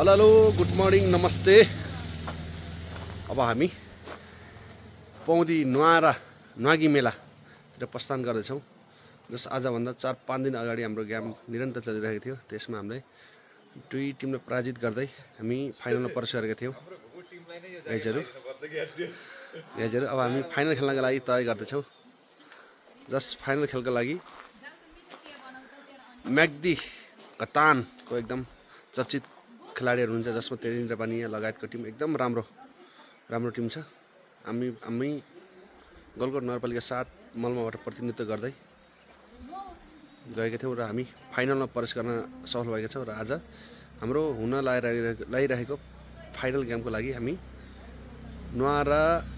Hello good morning नमस्ते। अब हामी पौदी न्वागी मेलातिर प्रस्थान गर्दैछौँ। जस आजभन्दा 4-5 दिन अगाडि हाम्रो गेम निरन्तर चलिरहेको थियो। त्यसमा हामीले दुई टिमलाई पराजित गर्दै हामी फाइनलमा प्रवेश गरेका थियौँ। गाइजहरू अब हामी फाइनल खेल्नका लागि तयारी गर्दैछौँ। जस फाइनल खेलको लागि म्याग्दी कतानको एकदम चर्चित खेलाडीहरू हुन्छ, जसमा तेरिन्द्र बानिया लगायतको टिम एकदम राम्रो टिम छ। हामी गलकोट नगरपालिका 7 मलमाबाट प्रतिनिधित्व गर्दै गएका थियौँ र हामी फाइनलमा प्रवेश गर्न सफल भएका छौँ। र आज हाम्रो हुन लागिरहेको फाइनल गेमको लागि हामी न्वारापासी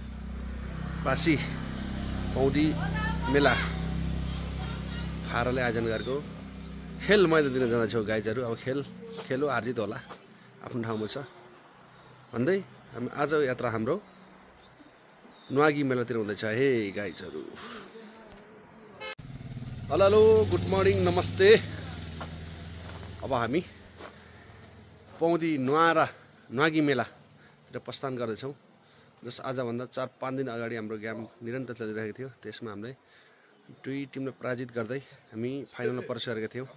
पौदी मेला खाराले आयोजन गरेको खेल मैदान दिन जाँदैछौँ। गाइजहरू अब खेल हो, हारजित होला, आफ्नो ठाउँमा छ भन्दै हामी आज यात्रा हाम्रो न्वागी मेलातिर हुँदैछ। हे गाइजहरू हेलो गुड मर्निङ नमस्ते। अब हामी पौदी न्वागी मेलातिर प्रस्थान गर्दैछौँ। जस आजभन्दा 4-5 दिन अगाडि हाम्रो गेम निरन्तर चलिरहेको थियो। त्यसमा हामीले दुई टिमलाई पराजित गर्दै हामी फाइनलमा प्रवेश गरेका थियौँ।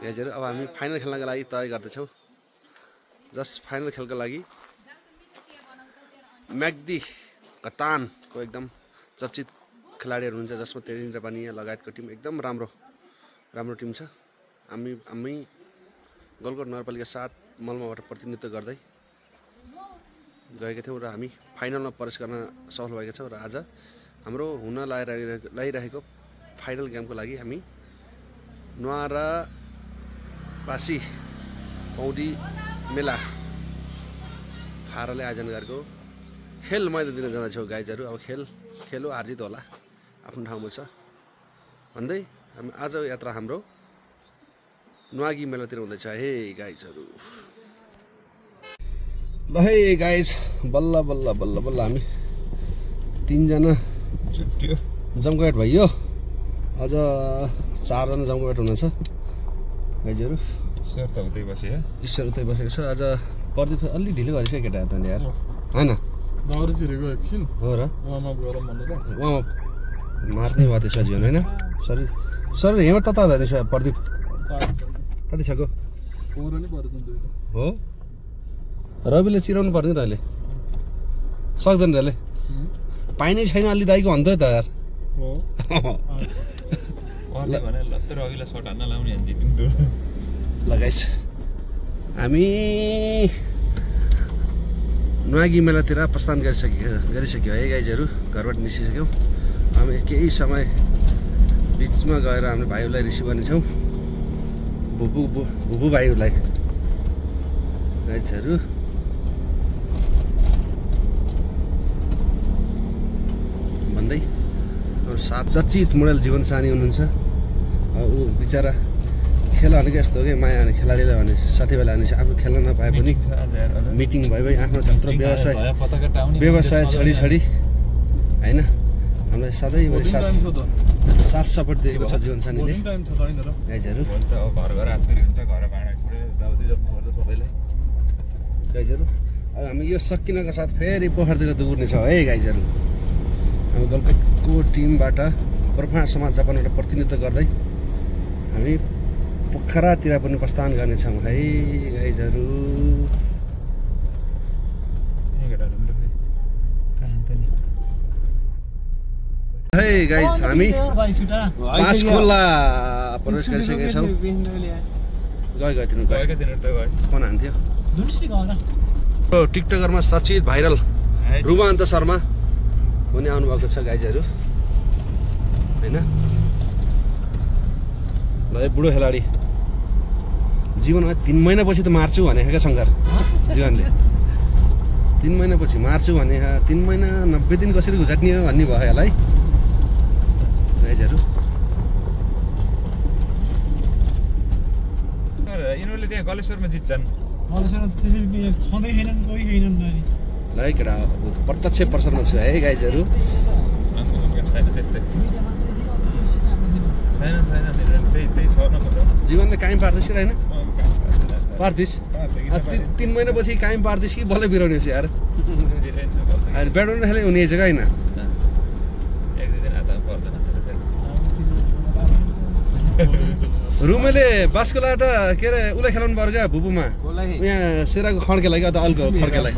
गाइजहरू अब हामी फाइनल खेल्नका लागि तयारी गर्दैछौँ। जस फाइनल खेलको लागि म्याग्दी कतानको एकदम चर्चित खेलाडीहरू हुन्छ, जसमा तेरिन्द्र बानिया लगायतको टिम एकदम राम्रो टिम छ। हामी गलकोट नगरपालिका 7 मलमाबाट प्रतिनिधित्व गर्दै गएका थियौँ र हामी फाइनलमा प्रवेश गर्न सफल भएका छौँ। र आज हाम्रो हुन लागिरहेको फाइनल गेमको लागि हामी न्वारापासी पौदी मेला खाराले आयोजन गरेको खेल मैदान दिन जाँदैछौँ। गाइजहरू अब खेल हो, हारजित होला, आफ्नो ठाउँमा छ भन्दै हामी आज यात्रा हाम्रो न्वागी मेलातिर हुँदैछ। हे गाइजहरू ल है गाइज बल्ल हामी 3 जना जमघट भइयो। अझ 4 जना जमघट हुनुहुन्छ। गाइजहरू ईश्वर उतै बसेको छ। आज प्रदीप अलि ढिलो गरिसक्यो केटा त यार, होइन हो र उहाँ मार्ने भयो त्यसमा जीवन, होइन सर हेमा तता हुँदैछ प्रदीप कति छको हो। रविले चिराउनु पर्ने त अहिले सक्दैन त अहिले, पाइनै छैन अलि दाइको भन्थ्यो त यार। लगाइस हामी न्वागी मेलातिर प्रस्थान गरिसक्यो है गाइजहरू। घरबाट निस्किसक्यौँ। हामी केही समय बिचमा गएर हाम्रो भाइहरूलाई रिसिभ गर्नेछौँ, भुबु भाइहरूलाई। गाइजहरू भन्दै साथ चर्चित मोडल जीवन सानी हुनुहुन्छ। ऊ बिचरा खेल भनेको यस्तो हो कि माया भने खेलाडीलाई भने साथीभाइलाई भनेपछि आफू खेल्न नपाए पनि मिटिङ भयो आफ्नो जत्रो व्यवसाय छोडी होइन हामीलाई सधैँभरि साथ सपोर्ट दिएको छ जीवन सानीले। गाइजहरू अब हामी यो सकिनको साथ फेरि पोखरतिर दुर्नेछौँ है गाइजहरू। हामी गलकोटको टिमबाट प्रफा समाज जापानबाट प्रतिनिधित्व गर्दै हामी पोखरातिर पनि प्रस्थान गर्नेछौँ है गाइजहरू। है गाइज हामी बाँसखोला प्रवेश गरिसकेका छौँ। फोन हान्थ्यो टिकटकरमा चर्चित भाइरल रुमान्त शर्मा पनि आउनुभएको छ गाइजहरू, होइन ल बुढो खेलाडी जीवनमा 3 महिनापछि त मार्छु भनेको क्या शङ्कर जीवनले। 3 महिनापछि मार्छु भने 3 महिना 90 दिन कसरी गुजार्ने हो भन्ने भयो होला है गाइजहरू। यिनीहरूले त्यहाँ गलेश्वरमा जित्छन्। ल है केटा प्रत्यक्ष प्रसारमा छु है गाइजहरू। जीवनले कायम पार्दैछ र होइन। पार्थिस 3 महिनापछि कायम पार्थिस कि बल्लै बिराउने छ यार ब्याडमिन्टन खेले हुने जग्गा होइन रुमेले बास्कोलाट के अरे उसलाई खेलाउनु पर्यो क्या भुपुमा यहाँ सेराको खड्केलाई क्या अल्को खड्केलाई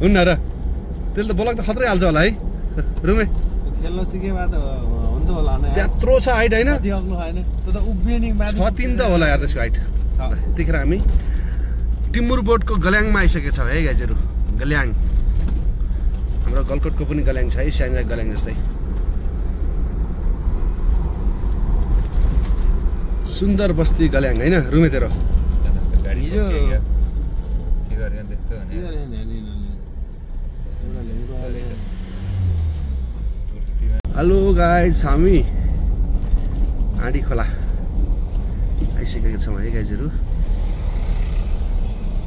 हुन्न र त्यसले त बोलक त खत्रै हाल्छ होला है रुमे खेल्न सिकेमा त हुन्छ होला नि त्यत्रो छ हाइट होइन त्यो त उभिने 6-3 त होला यार त्यसको हाइट यतिखेर हामी टिमुर बोर्डको गल्याङमा आइसकेको छौँ है गाइजहरू गल्याङ हाम्रो गलकोटको पनि गल्याङ छ है स्याङ्जा गल्याङ जस्तै सुन्दर बस्ती गल्याङ होइन रुमे तेरो हेलो गाइज हामी आँडी खोला आइसकेको छौँ है गाइजहरू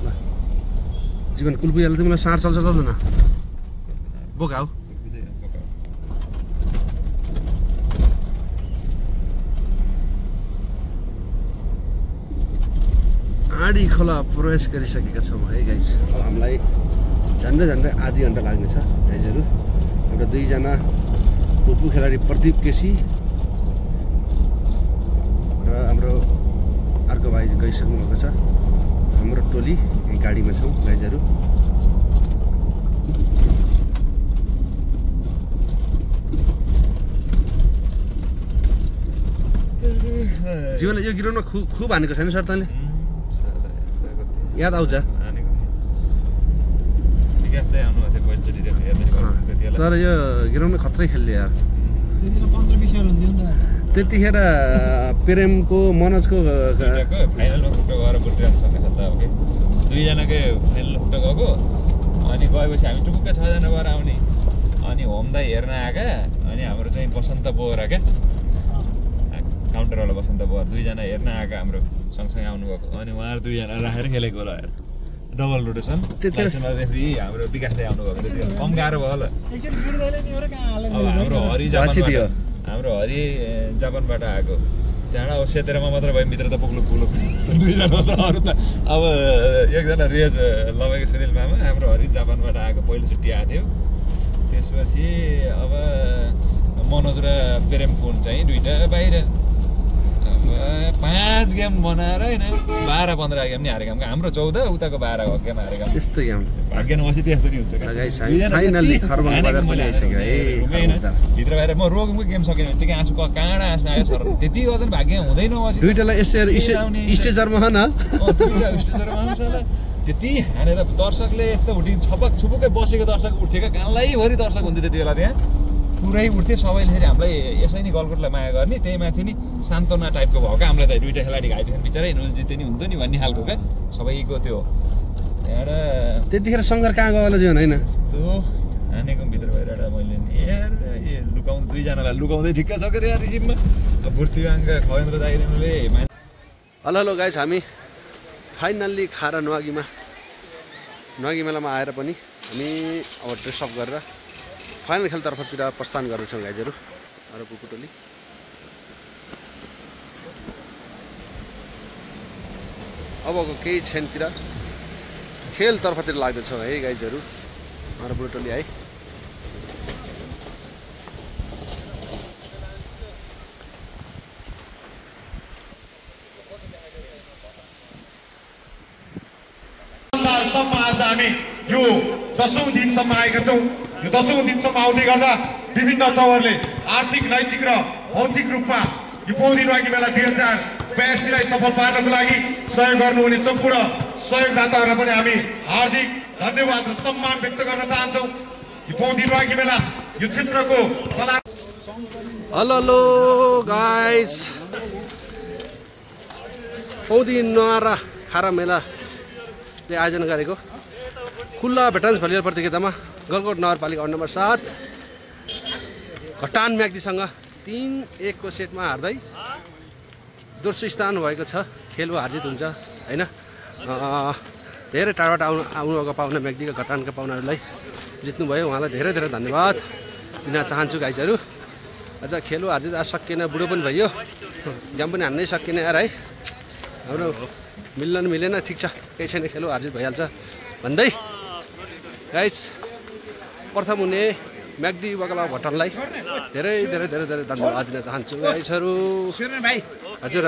ल जीवन कुल पुइहाल्छ मलाई साँड चल्छ चल्दैन बोका हौ आँडी खोला प्रवेश गरिसकेका छौँ है गाइज अब हामीलाई झन्डै आधी घन्टा लाग्नेछ गाइजहरू हाम्रो 2 जना पुपु खेलाडी प्रदीप केसी र हाम्रो अर्को भाइ गइसक्नु भएको छ हाम्रो टोली यही गाडीमा छौँ गाइजहरू जीवनले यो गिराउनमा खुब हानेको छैन सर तैँले याद आउँछ तर यो गिराउन्ड खत्रै खेल्यो यार त्यतिखेर प्रेमको मनोजको फाइनलमा खुट्टा गएर बुटिरहेको छ खेल्दा हो कि 2 जनाकै फाइनल खुट्टा गएको अनि गएपछि हामी टुक्कै 6 जना भएर आउने अनि होमदाई हेर्न आएका अनि हाम्रो चाहिँ बसन्त बोरा क्या काउन्टरवाला बसन्त बोरा 2 जना हेर्न आएका हाम्रो सँगसँगै आउनुभएको अनि उहाँहरू 2 जना राखेर खेलेको होला यार डबल रोटेसन रेफ्री हाम्रो विकास दाइ आउनुभएको थियो कम गाह्रो भयो होला अब हाम्रो हरि जापानबाट आएको त्यहाँबाट अब सेतेरमा मात्र भयो भित्र त पुग्लुक 2 जना मात्र अरू त अब एकजना रेज लगाएको सुनिल मामा हाम्रो हरि जापानबाट आएको पहिलोचोटि आएको थियो त्यसपछि अब मनोज र प्रेमपुन चाहिँ 2टा बाहिर 5 गेम बनाएर होइन 12-15 गेम नि हारेको हाम्रो 14 उताको 12 गेम हारेको त्यस्तो गेम भाग्य नहोस् त्यस्तो नि हुन्छ भित्र बाहिर म रोगको गेम सकेन भने त्यही आँसु काँडा आँसु आयो सर त्यति गर्दा भाग्य हुँदैन 2टालाई स्टेजरमा न स्टेजरमा आउँछ होला त्यति हानेर दर्शकले यस्तो उठि छपक छुपकै बसेको दर्शक उठेको कानलाइभरि दर्शक हुन्थ्यो त्यति बेला त्यहाँ पुरै उठ्थ्यो सबैले फेरि हामीलाई यसै नि गलकोटलाई माया गर्ने त्यही माथि नि सान्तवना टाइपको भयो क्या हामीलाई त 2टा खेलाडी घाइदियो बिचरा हिँड्नु जित्यो नि हुन्थ्यो नि भन्ने खालको क्या सबैको त्यो त्यहाँबाट त्यतिखेर सङ्घर्ष कहाँ गयो होला जीवन होइन यस्तो हानेको भित्र बाहिरबाट मैले नि यार लुकाउनु 2 जनालाई लुकाउँदै ठिक्क छ के यार रिजिममा बुर्तिवाङका खगेन्द्र दाइरेनले हेलो गाइस हामी फाइनल्ली खारा नुवागी मेलामा आएर पनि हामी अब ड्रेसअप गरेर फाइनल खेलतर्फतिर प्रस्थान गर्दैछौँ गाइजहरू र पुपु टोली अबको केही क्षणतिर खेलतर्फतिर लाग्दैछौँ है गाइजहरू र पुपु टोली है आज हामी यो 10औं दिनसम्म आएका छौँ यो 10औं दिनसम्म आउँदै गर्दा विभिन्न तवरले आर्थिक नैतिक र भौतिक रूपमा यो पौडी नुवागी मेला 2082लाई सफल पार्नको लागि सहयोग गर्नुहुने सम्पूर्ण सहयोगदाताहरूलाई पनि हामी हार्दिक धन्यवाद र सम्मान व्यक्त गर्न चाहन्छौँ यो पौडी नुवागी मेला यो क्षेत्रको कला हेलो गाइस पौडी नुहारा खारा मेलाले आयोजना गरेको खुल्ला भेटरान्स भलिबल प्रतियोगितामा गलकोट नगरपालिका वार्ड नम्बर 7 घटान म्याग्दीसँग 3-1 को सेटमा हार्दै दोस्रो स्थान भएको छ। खेलको हारजित हुन्छ हैन। धेरै टाढाबाट आउनुभएको पाहुना म्याग्दीका घटानका पाहुनाहरूलाई जित्नुभयो, उहाँलाई धेरै धेरै धन्यवाद दिन चाहन्छु गाइजहरू। अझ खेलको हारजित आज सकिएन, बुढो पनि भइयो, गेम पनि हान्नै सकिएन यार है। हाम्रो मिलेन ठिक छ केही छैन खेल हार जित भइहाल्छ भन्दै गाइस प्रथम हुने म्याग्दी युवा क्लब भट्टरलाई धेरै धेरै धेरै धेरै धन्यवाद दिन चाहन्छु गाइसहरू हजुर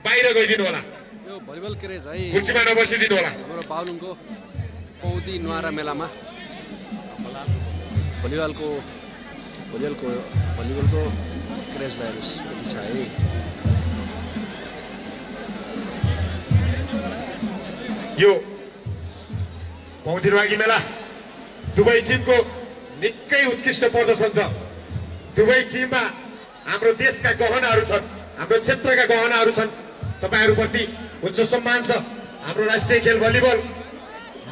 बाहिर गइदिनु होला यो भलिबल क्रेज है कुर्सीमा नबसिदिनु होला हाम्रो बाहुलुङको पौदी नुहारा मेलामा भलिबलको क्रेजलाई यति छ है यो पौदी नुहागी मेला दुवै टिमको निकै उत्कृष्ट प्रदर्शन छ दुवै टिममा हाम्रो देशका गहनाहरू छन् हाम्रो क्षेत्रका गहनाहरू छन् तपाईहरुप्रति उच्च सम्मान छ हाम्रो राष्ट्रिय खेल भलिबल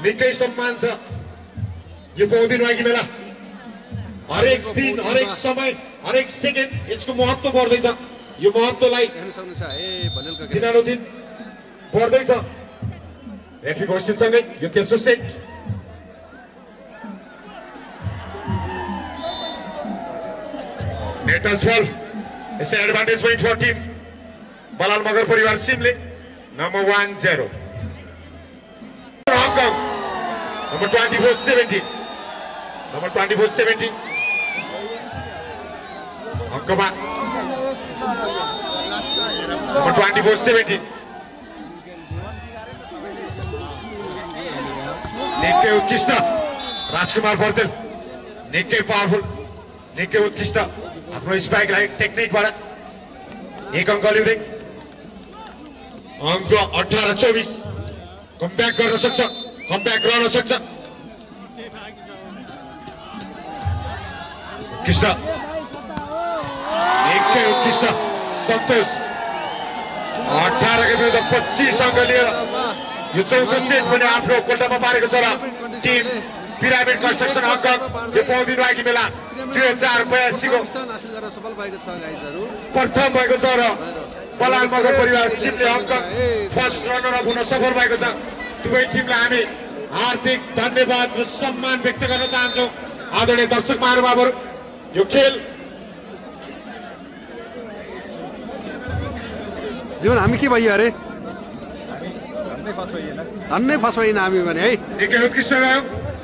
निकै सम्मान छ यो पौदी नुहागी मेला हरेक दिन हरेक समय हरेक सेकेन्ड यसको महत्त्व बढ्दैछ यो महत्त्वलाई हेर्न सक्नुहुन्छ है भलिबलको दिनानुदिन बढ्दैछ रेफ्री घोषितसँगै यो तेस्रो set net touch ball it's an advantage point for team बलाल मगर परिवार सिमले नम्बर 1-0 हङकङ नम्बर 24-17 नम्बर 24-17 हङकङमा नम्बर 24-17 निकै उत्कृष्ट राजकुमार बर्देल निकै पावरफुल निकै उत्कृष्ट आफ्नो स्पाइकलाई टेक्निकबाट एक अङ्क ल्याउँदै अङ्क 18-24 कमब्याक गर्न सक्छ कमब्याक रहन सक्छ उत्कृष्ट निकै उत्कृष्ट सन्तोष 18 का विरुद्ध 25 अङ्क लिएर यो चौथो सेट पनि आफ्नो कोल्टामा पारेको छ र टिम पिरामिड कन्स्ट्रक्सन हङकङ यो पौदी नुहागी मेला 2082 को सफल भएको छ गाइजहरु प्रथम भएको छ र बलाल मगर परिवार सिमले हङकङ फर्स्ट रनर अप हुन सफल भएको छ दुवै टिमलाई हामी हार्दिक धन्यवाद र सम्मान व्यक्त गर्न चाहन्छौँ आदरणीय दर्शक महानुभावहरु यो खेल जीवन हामी के भइयो अरे धन्नै फसोइन हामी भने है निकै उत्कृष्ट रह्यो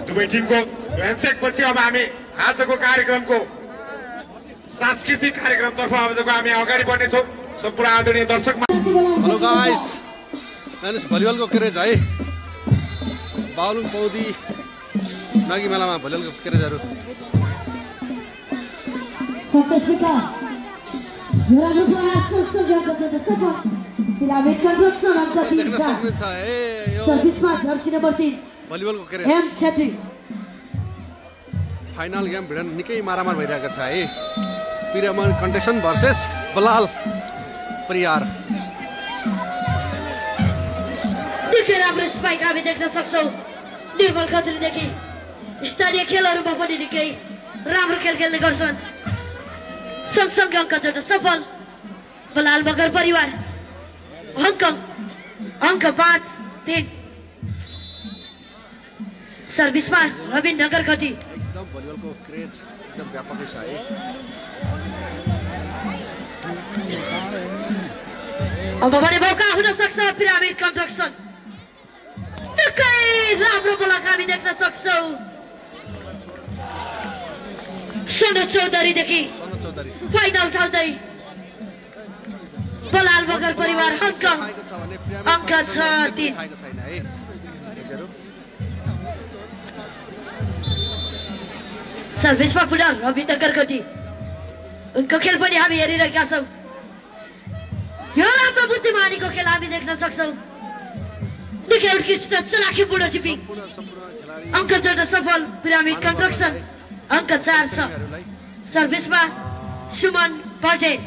दुवै टिमको ह्यान्डसेक पछि अब हामी आजको कार्यक्रमको सांस्कृतिक कार्यक्रमतर्फ अब हामी अगाडि बढ्नेछौँ सम्पूर्ण आदरणीय दर्शक हेलो गाइस मानिस भलिबलको क्रेज है बाहुलुङ पौदी नुहागी मेलामा भलिबलको क्रेजहरु भलिबलको क्रेज फाइनल गेम भिडन निकै मारामार भइरहेको छ है पिरामन कन्टेक्सन भर्सेस बलाल परियार निकै राम्रो स्पाइक हामी देख्न सक्छौं निर्मल खत्रीदेखि स्थानीय खेलहरुमा पनि निकै राम्रो खेल खेल्ने गर्छन् सँगसँगै अङ्क जोड्न सफल बलाल मगर परिवार हङकङ अङ्क 5-3 सर्भिसमा रविन नगरकटी एकदम भलिबलको क्रेज एकदम व्यापकै छ है अब भने मौका हुन सक्छ पिरामिड कन्स्ट्रक्सन निकै राम्रो बोलक हामी देख्न सक्छौं सनोज चौधरीदेखि फाइदा उठाउँदै बलाल मगर परिवार हङकङ अङ्क 6-3 सर्भिसमा पुनः रवि नगरकटी उनको खेल पनि हामी हेरिरहेका छौं यो राम्रो बुद्धिमानीको खेल हामी देख्न सक्छौं निकै उत्कृष्ट चलाखीपूर्ण टिपिङ अङ्क जोड्न सफल पिरामिड कन्स्ट्रक्सन अङ्क 4 छ सर्भिसमा सुमन पटेल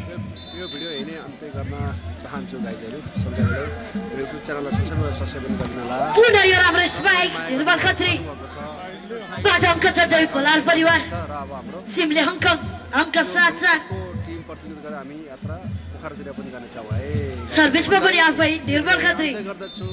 यो भिडियो हेर्ने अन्त्य गर्न चाहन्छु गाइजहरु सबैले युट्युब च्यानललाई सब्स्क्राइब गर्न होला पुनः यो राम्रो स्पाइक निर्मल खत्री बाट अङ्क जोड्दै बलाल परिवार सिमले हङकङ अङ्क 7 छ टिम प्रतिनिधित्व गरेर हामी यात्रा पोखरातिर पनि जाने छौं है सर्भिसमा पनि आफै निर्मल खत्री गर्दछु